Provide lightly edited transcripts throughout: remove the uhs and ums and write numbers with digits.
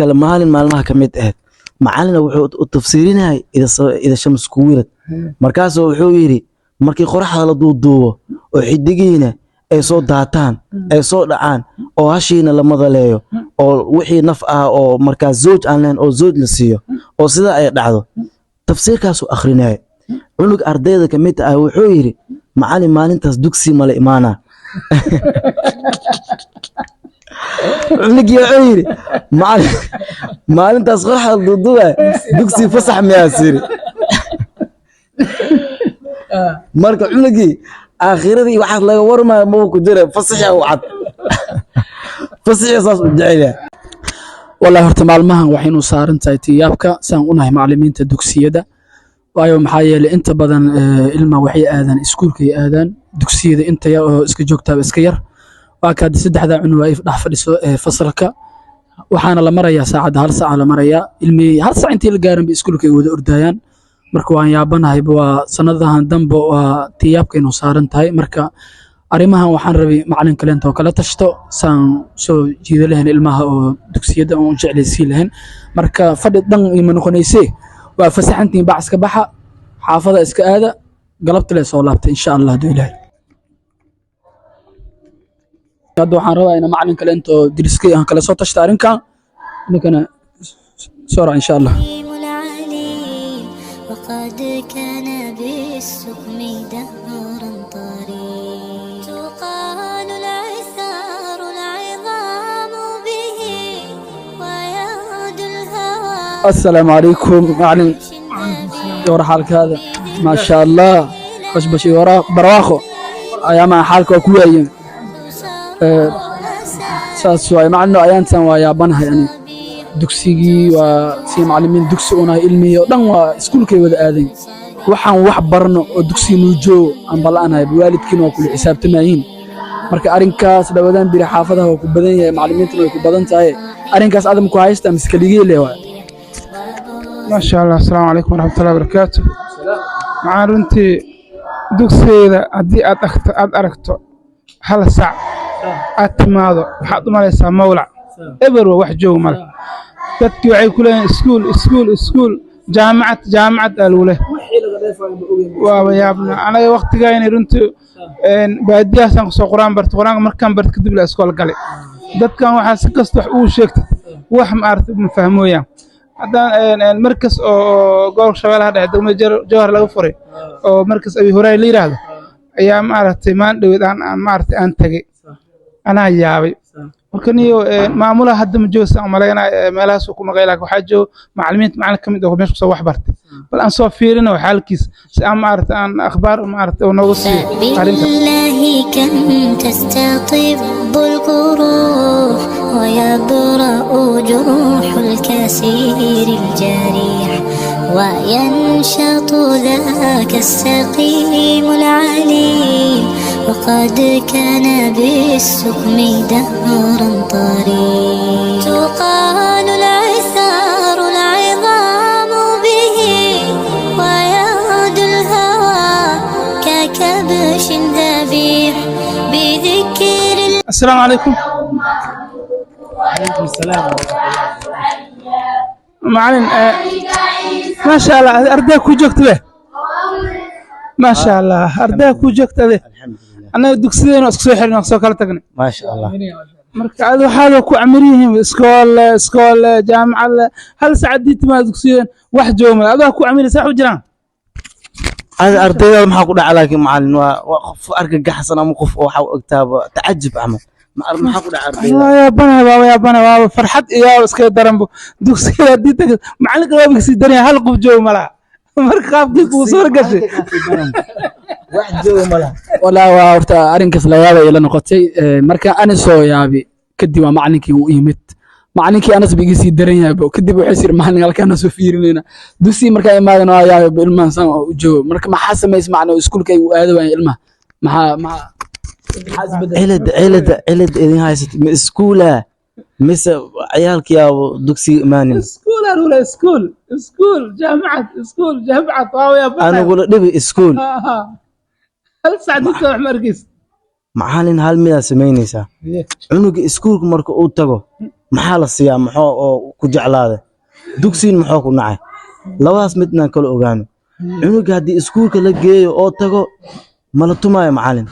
Kale maalin maalmaha ka mid ahayd, macalina wuxuu u tafsiirinayay إذا الشمس كورت. Markaasuu wuxuu yidhi, markii qoraxda la duuduubo oo xidigiina ay soo daataan, ay soo dhacaan, oo hashiina la madaleeyo, oo wixii naf ah oo markaas zooj aan lahayn oo zooj la siiyo, oo sidaa ay dhacdo, tafsiirkaasuu akhrinaya. Cunug ardayda ka mid ah wuxuu yidhi, "Macalin, maalintaas dugsi mala imaanaa?" Cunugii wuxuu yidhi, "Macalin, maalintaas qoraxda duuduubaya dugsi fasax miyaas?" Yidhi. Marka cunugii aakhiradii waxaas laga warmaya maba ku jira, fasaxia u cad, fasaxia saas u jecel yahay. Wallahi, horta maalmahan waxaynu saaran tahay tiyaabka saan u nahay macallimiinta dugsiyada, waayo maxaa yeelay inta badan ilma waxay aadaan iskuulkay aadaan, dugsiyada inta yar oo iska joogtaaba iska yar. Waa kaadi saddexdaa cunug ay dhex fadhiso fasalka, waxaana la marayaa saacadda 1 saaca la marayaa. Ilmihii 1 saac intii la gaaran bay iskuulka ay wada ordayaan. Marka waan yaabanahayba, waa sanadahan dambe waa tiyaabkaynu saaran tahay. Marka arrimahan waxaan rabay macalin kaleento oo kala tashto saan soo jiida lahayn ilmaha oo dugsiyada aan u jeclaysiin lahayn. Marka fadhi dhan ima noqonaysee, waa fasaxantiin, bac iska baxa, xaafada iska aada, galabta le soo laabtay, insha Allah hadduu Ilaahay. Hadda waxaan rabaa ina macalin kaleento deriskay aan kala soo tashta arrinkan, ninkana soo raac, insha Allah. العليم وقد كان بالسقم دهرا طريق تقال العثار العظام به ويغدو الهوى. Assalaamu calaykum, macalin. War xaalkaada? Maasha Allah, bashbashi wara barwaaqo ayaamaha, xaalka waa ku waayeen. Saas waay, macalino, ayaantan waa yaabanahay ani. Dugsigii waa si macalimiin dugsi unahay, ilmihii oo dhan waa iskuulkay wada aadayn. Waxaan wax barno oo dugsiga nuu joogo aan bala'anahay, waalidkiina waa kula xisaabtamayiin. Marka arrinkaas dhawadaan biri xaafadaha waa ku badan yahay, macalimiintuna way ku badan tahay. Arrinkaas adam ku haysta mise keligii le waay? Maasha Allah. Asalaamu calaykum waraxmatullahi wabarakaatu. Maxaa runtii dugsigeeda haddii aad aragto 1 sac aad timaado, waxaad u malaysaa mawlac eber, waa wax joog male. Dadkii waxay ku leeyihin iskuul, iskuul, iskuul, jaamacad, jaamacad aa lagu leh. Waaba yaabna anaga waktigayna runtii baadiyahaasaan kusoo Qur-aan bartay. Qur-aanka markaan bartay kadib la iskool galay. Dadkan waxaa si kasta wax ugu sheegtay, wax maaragtay ma fahmooyaan. Haddaan markas oo gobolka Shabeellaha Dhexe, degmada Jowhar laga furay, oo markas Abi Hurayra la yidhaahdo, ayaa maaragtay maalin dhoweed aan maaragtay aan tagay, anaa yaabay. Marka niyo maamulaha hadda ma joogo saan umalaynaya, meelahaasuu ku maqay, laakiin waxaa joogo macallimiinta, macallin ka mid oo meesha kusoo wax bartay. Bal aan soo fiirino xaalkiis si aan maaragtay aan akhbaar maaragtay oo nooga siiyo arrinta. بالله كم تستطب الجروح ويبرأ جرح الكثير الجريح وينشط ذاك السقيم العليم وقد كان بالسقم دهرا طريق تقال العثار العظام به ويغدو الهوى ككبش ذبيح بذكر. Asalaamu calaykum. Calaykum salaam. Macalin, maasha Allah, arday ku joogta be, maasha Allah, arday ku joogta ade. Alxamdulilah. Annaga dugsideena isku soo xirnay, soo kala tagnay. Maasha Allah. Marka ad waxaad ku camir yihiin iskoole, iskoole, jaamacad, 1 sac haddii timaado dugsiyadeen wax jooga adaa ku camiraysa, wax u jiraan. Ada ardayda maxaa ku dhaca? Laakiin macalin, waa qof argagaxsan ama qof oo waxa u ogtaaba tacajub camal. Maxaa ku dhaca ardayda? Waa yaabana, waaba yaabana, waaba farxad iyo waaba iskaga daranbo. Dugsiyada haddii tagto, macalinka waaba kasii daranya, hal qof jooga malaha. Marka qaabkii kuu soo gashay? Wax jooga malaha. Walaa, waa horta arrinkaas la yaabay ila noqotay. Marka ani soo yaabi kadib waa macalinkii uu yimid. Macalinkii anas ba iga sii daran yahay bo. Kadib wuxuu sir macalin halkaana soo fiirinayna dugsi. Markaa imaadan waa yaabay bo, ilmahan saan u joogo. Marka maxaa samays macna oo iskuulka ay u aado waayeen ilmaha? Maxaa isbedel? Cilada idin haysat ma iskuula mise ciyaalkiyaabo dugsiga imaanin? Iskuul aan ula iskuul, iskuul, jaamacad, iskuul, jaamacad, waaba yaabana. Anigula dhibi iskuul. 1 sac dugsiga wax ma arkaysa. Macalin, hal midaa samaynaysaa. Cunuga iskuulka marka uu tago Maxaa la siiyaa? Muxuu oo ku jeclaada dugsiin, muxuu ku nacay? Labadaas mid inaan kala ogaano. Cunuga haddii iskuulka la geeyo oo tago, mala tumaayo macalin.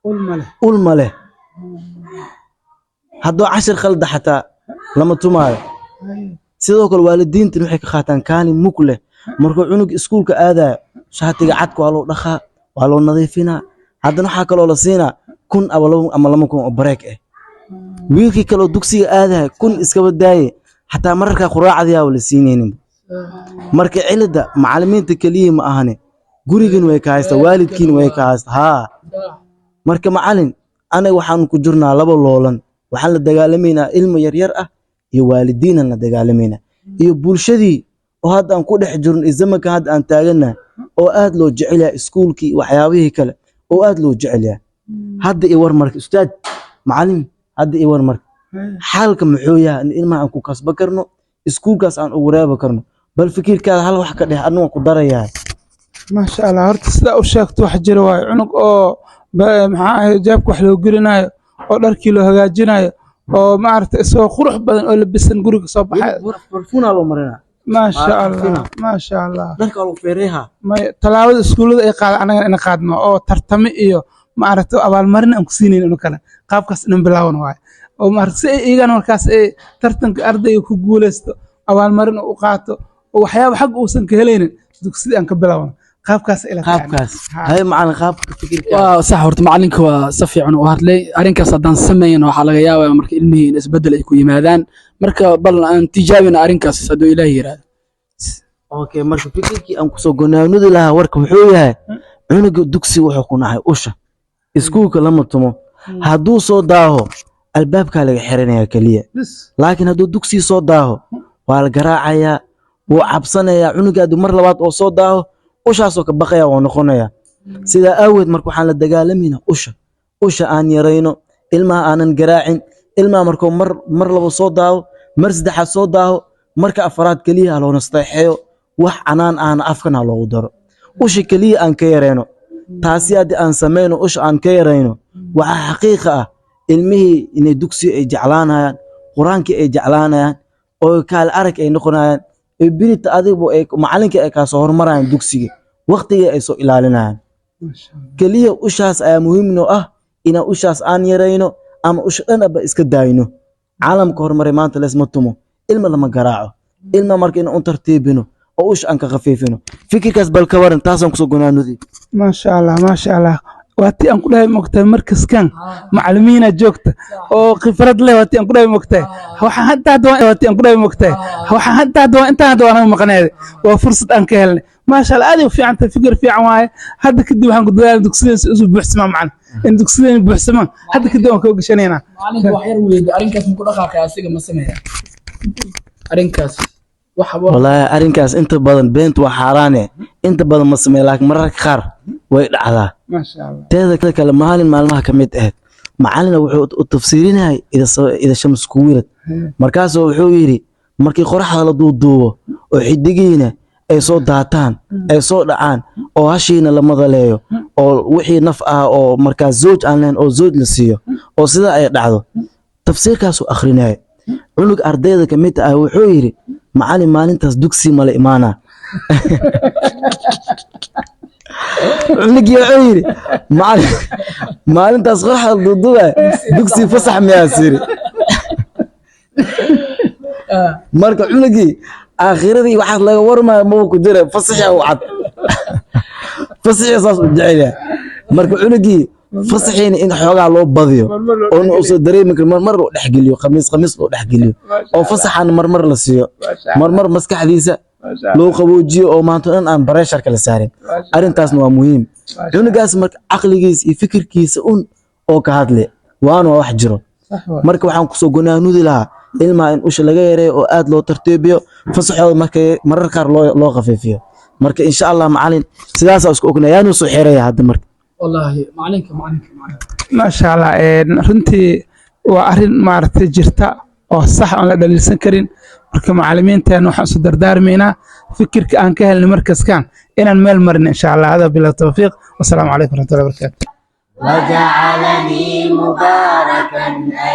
Ul male. Ul ma leh. Hadduu cashir khalda xataa lama tumaayo. Sidoo kale waalidiintan waxay ka qaataan kaalin mug leh. Markuu cunug iskuulka aadayo, shaatiga cadka waa loo dhaqaa, waa loo nadiifinaa. Haddana waxaa kaloo la siinaa 1000 ama 2 ama 2000 oo bareek ah. Wiilkii kaloo dugsiga aadaya, 1000 iskaba daaye, xataa mararka quraacdiyaa la siinaynin. Marka cilada macalimiinta keliya ma ahane, gurigan way ka haystaa, waalidkiina way ka haystaa. Haa, marka macalin, anaga waxaan ku jirnaa laba loolan. Waxaan la dagaalamaynaa ilmo yaryar ah iyo waalidiinan la dagaalamaynaa iyo bulshadii oo hadda aan ku dhex jirno iyo zamankan hadda aan taagannahay oo aad loo jecel yahay iskuulkii iyo waxyaabihii kale oo aad loo jecel yahay hadda. I war marka, ustaad macalin, hadda i war marka, xaalka muxuu yahay in ilmaha aan ku kasban karno, iskuulkaas aan ugu reebi karno? Bal fikirkaada hal wax ka dheh, adna waan ku darayaa. Maasha Allah. Horta sidaa u sheegto wax jira waayo. Cunug oo maxaa ahayd, jeebka wax loo gelinayo oo dharkii loo hagaajinayo oo maaragtay isagoo qurux badan oo labisan guriga soo baxay. Barfuunaa loo marinaa. Maasha Waa Allah. carfina. Maasha Allah. Dharka waa lagu feereehaa. May, tallaabada iskuullada ay qaada anagana ina qaadno oo tartamo iyo maaragtay abaalmarin aan ku siinayn inu kale, qaabkaas inan bilaawan waayo oo maaragtay si ay iyagana markaas ay tartanka ardayga ku guuleysto abaalmarin uu u qaato oo waxyaaba xagga uusan ka helaynin dugsidii aan ka bilaawno, qaabkaas ila tahay. Qaabkaas. Ha. Haye macalin, qaabka fikirkaada. Waa sax. Horta macalinka waa si fiican u hadlay. Arrinkaas haddaan sameyn, waxaa laga yaabaa marka ilmihii in isbeddel ay ku yimaadaan. Marka bal aan tijaabina arrinkaas hadduu Ilaahi yiraahdo. Okay, marka fikirkii aan kusoo gonaanudi lahaa warka wuxuu yahay: cunuga dugsi wuxuu ku nacay usha, iskuulka lama tumo. Hadduu soo daaho, albaabkaa laga xiranaya keliya. Bis. Laakiin hadduu dugsi soo daaho, waa la garaacayaa, wuu cabsanayaa cunuga. Hadduu mar labaad oo soo daaho, ushaasoo ka baqaya waa noqonaya. Sidaa aaweed marka waxaan la dagaalamaynaa usha. Usha aan yarayno, ilmaha aanan garaacin. Ilmaha markuu mar labo soo daaho, mar saddexaad soo daaho, marka afaraad keliya ha loo nasteexeeyo, wax canaan ahna afkan ha loogu daro. Usha keliya aan ka yarayno. Taasi haddii aan samayno, usha aan ka yarayno, waxaa xaqiiqa ah ilmihii inay dugsi ay jeclaanayaan, qur-aankii ay jeclaanayaan oo kaal arag ay noqonayaan, ee birita adigu ay macalinka ay kaasoo hormarayaan, dugsiga waqtigii ay soo ilaalinayaan. Maasha Allah. Keliya ushaas ayaa muhiim noo ah, inaan ushaas aan yarayno ama usha dhan aba iska daayno. Caalamka horumaray maanta leesma tumo, ilma lama garaaco. Ilma marka inaan u tartiibino oo usha aan ka khafiifino. Fikirkaas bal ka waran? Taasaan kusoo gonaanudi. Maasha Allah, maasha Allah. Waa tii aan ku dhahay, mogtahay, markaskan macalimiina joogta oo khibrad leh. Waa tii aan ku dhahay, mogtahay, waxaan hadda hadda waa tii aan ku dhahay, mogtahay, waxaan hadda hadda waa intaan hadda waa naga maqneed, waa fursad aan ka helnay. Maasha Allah, aad ay u fiican tahay, fikir fiican waaye. Hadda kadib waxaan ku dadaalaa dugsideen si isu buuxsamaan, macalin, in dugsideen buuxsamaan hadda kadib waan ka gashanaynaa. Macalinka wax yar weydi, arrinkaas ma ku dhaqaaqay asiga, ma sameeya arrinkaas wax? Wallaahi arrinkaas inta badan beentu waa xaaraane, inta badan ma sameeya, laakiin mararka qaar way dhacdaa. Maasha Allah. Teeda kale, maalin maalmaha ka mid ahayd, macalina wuxuu u tafsiirinayay ida shams kuwirad. Markaasuu wuxuu yidhi: markii qoraxda la duuduubo oo xidigiina ay soo daataan, ay soo dhacaan, oo hashiina la madaleeyo, oo wixii naf ah oo markaas zooj aan lahayn oo zooj la siiyo, oo sidaa ay dhacdo, tafsiirkaasuu akhrinaya. Cunug ardayda ka mid ah wuxuu yidhi: "Macalin, maalintaas dugsi mala imaanaa?" Cunugii wuxuu yidhi: "Macalin, maalintaas qoraxda duuduubaya dugsi fasax miyaas?" Yidhi. Marka cunugii aakhiradii waxaas laga warmaayo maba ku jira, fasaxii u cad, fasaxii saas u jecel yahay. Marka cunugii fasaxiina in xoogaa loo badiyo oona uusan dareemi karin, marmar loo dhexgeliyo, khamiis khamiis loo dhexgeliyo, oo fasaxana marmar la siiyo, marmar maskaxdiisa loo qaboojiyo, oo maanta dhan aan pressure kala saarin. Arrintaasna waa muhiim. Cunugaas marka caqligiisa iyo fikirkiisa un oo ka hadle waana waa wax jiro. Marka waxaan kusoo gonaanudi lahaa ilmaha in usha laga yareeyo oo aad loo tartiibiyo, fasaxooda marka marar qaar loo khafiifiyo. Marka insha Allah, macalin, sidaasaa isku ognaa. Yaanu soo xiraya hadda marka. Wallaahi macalinka, macalinka, macalinka. Maasha Allah. Runtii waa arrin maaragtay jirta oo sax aan la dhaliilsan karin. Marka macalimiinteena waxaan isu dardaarmaynaa fikirka aan ka helnay markaskan inaan meel marin, insha Allah. Hada bila tawfiiq, wasalaamu calaykum waraxmatullahi wabarakaatu. وجعلني مباركا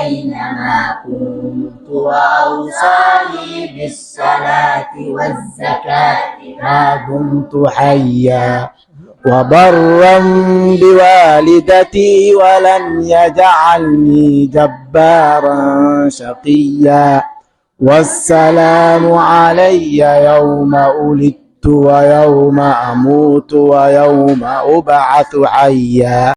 أينما كنت وأوصاني بالصلاة والزكاة ما دمت حيا وبرا بوالدتي ولم يجعلني جبارا شقيا والسلام علي يوم ولدت ويوم أموت ويوم أبعث حيا.